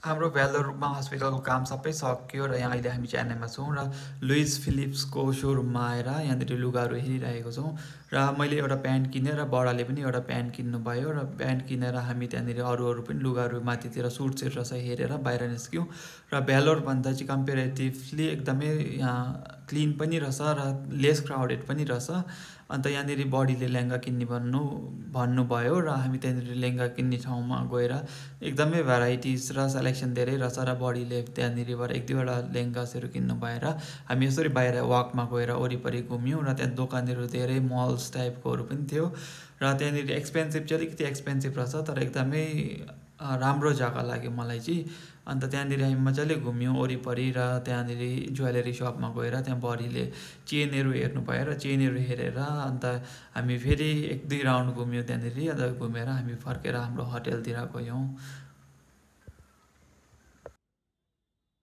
हाम्रो भ्यालोरमा हस्पिटलको काम सबै सक्यो र यहाँ अहिले हामी चेन्नईमा छौँ र लुइस फिलिप्सको सोरुममा आएर यहाँनिर लुगाहरू हेरिरहेको छौँ र मैले एउटा प्यान्ट किनेँ र बडाले पनि एउटा प्यान्ट किन्नुभयो र प्यान्ट किनेर हामी त्यहाँनिर अरू पनि लुगाहरू माथितिर सुट सेट रहेछ हेरेर बाहिर निस्क्यौँ र भ्यालोरभन्दा चाहिँ कम्पेरेटिभली एकदमै यहाँ क्लिन पनि रहेछ र लेस क्राउडेड पनि रहेछ। अन्त यहाँनिर बडीले लेहेङ्गा किन्ने भन्नुभयो र हामी त्यहाँनिर लेहेङ्गा किन्ने ठाउँमा गएर एकदमै भेराइटिज र सेलेक्सन धेरै रहेछ र बडीले त्यहाँनिरबाट एक दुईवटा लेहेङ्गासहरू किन्नु भएर हामी यसरी बाहिर वाकमा गएर वरिपरि घुम्यौँ र त्यहाँ दोकानहरू धेरै मल्स टाइपकोहरू पनि थियो र त्यहाँनिर एक्सपेन्सिभ चाहिँ अलिकति एक्सपेन्सिभ रहेछ तर एकदमै राम्रो जग्गा लाग्यो मलाई चाहिँ। अन्त त्यहाँनिर हामी मजाले घुम्यौँ वरिपरि र त्यहाँनिर ज्वेलरी सपमा गएर त्यहाँ बडीले चेनहरू हेर्नुभयो र चेनहरू हेरेर अन्त हामी फेरि एक दुई राउन्ड घुम्यौँ त्यहाँनिर अन्त घुमेर हामी फर्केर हाम्रो होटेलतिर गयौँ।